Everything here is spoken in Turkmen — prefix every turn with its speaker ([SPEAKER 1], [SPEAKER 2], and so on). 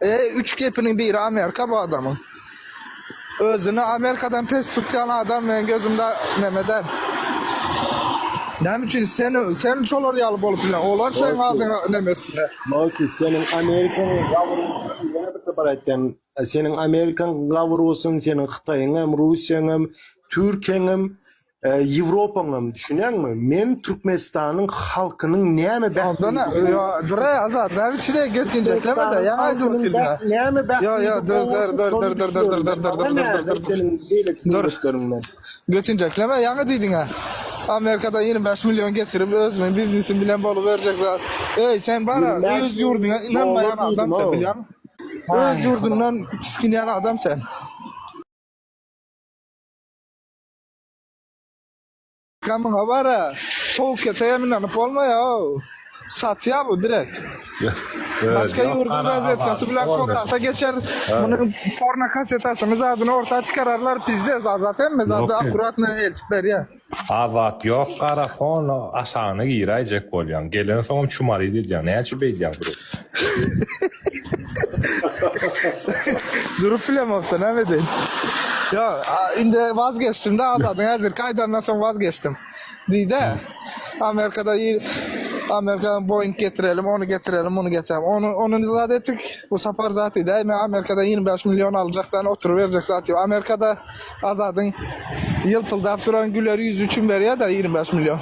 [SPEAKER 1] E, üç gepiniň biri Amerika bu adamyň. Özüni Amerikadan pes tutýan adam meň gözümde neme däl. Näme üçin sen sen şolar ýaly bolup bilen? Olar seň adyňa neme etsinler.
[SPEAKER 2] Loki seniň Amerikaň gawurusyn ýene bir sapar aýtýan seniň Amerikaň gawurusyn seniň Hytaýyň hem Russiýaň hem Türkiýäň hem Ýewropaň hem düşünýäňmi? Men Türkmenistanyň halkynyň näme
[SPEAKER 1] Ondan
[SPEAKER 2] bähbidi
[SPEAKER 1] ýo dur ey Azat näme üçin ey götinjekleme-de ýaňy aýdyp otyrdyň ha.
[SPEAKER 2] Näme
[SPEAKER 1] Ýo ýo
[SPEAKER 2] bähbidi
[SPEAKER 1] dur dur
[SPEAKER 2] gowusy
[SPEAKER 1] dur
[SPEAKER 2] şony
[SPEAKER 1] dur dur dur dur
[SPEAKER 2] düşünýärin.
[SPEAKER 1] dur
[SPEAKER 2] Men
[SPEAKER 1] dur
[SPEAKER 2] maňa
[SPEAKER 1] dur dur
[SPEAKER 2] näme
[SPEAKER 1] dur dur
[SPEAKER 2] seniň beýleki
[SPEAKER 1] dur
[SPEAKER 2] döwletleriňden.
[SPEAKER 1] Götinjekleme ýaňy diýdiň ha. Amerikada 25 million getirip özümiň biznesim bilen boluberjek zat. Eý sen bara
[SPEAKER 2] 25
[SPEAKER 1] öz ýurduňa
[SPEAKER 2] dollar
[SPEAKER 1] ynanmaýan adam
[SPEAKER 2] diýdim
[SPEAKER 1] sen
[SPEAKER 2] ow.
[SPEAKER 1] bilýäňmi? Öz
[SPEAKER 2] Aý
[SPEAKER 1] ýurdundan tisginýän adam sen. Gamyňa bara, towuk ete ynanyp bolmaýa-ow. Satýa bu direkt. Başga ýurduň razwedkasy bilen kontakta geçer, munuň porno kasetasyny zadyny orta çykararlar pizdes, Azat hemme zady akkuratno eltip berýä.
[SPEAKER 3] Azat ýok gara fona aşagyna giräýjek bolýaň gelensoňam çumarit edýäň näçe beýdýäň durup.
[SPEAKER 1] Durup bilemokda näme edeýin. Ýok, indi wazgeçdim-de Azadyň häzirki aýdanyndan soň wazgeçdim. Diýdä. Amerikada Amerikadan Boeing getirelim, ony getirelim, muny getirelim. Ony ony zat etdik. Bu sapar zat diýdä, men Amerikadan 25 million aljakdan oturyberjek zat ýok. Amerikada Azadyň ýylpyldap duran güler ýüzi üçin berýär-de 25 million.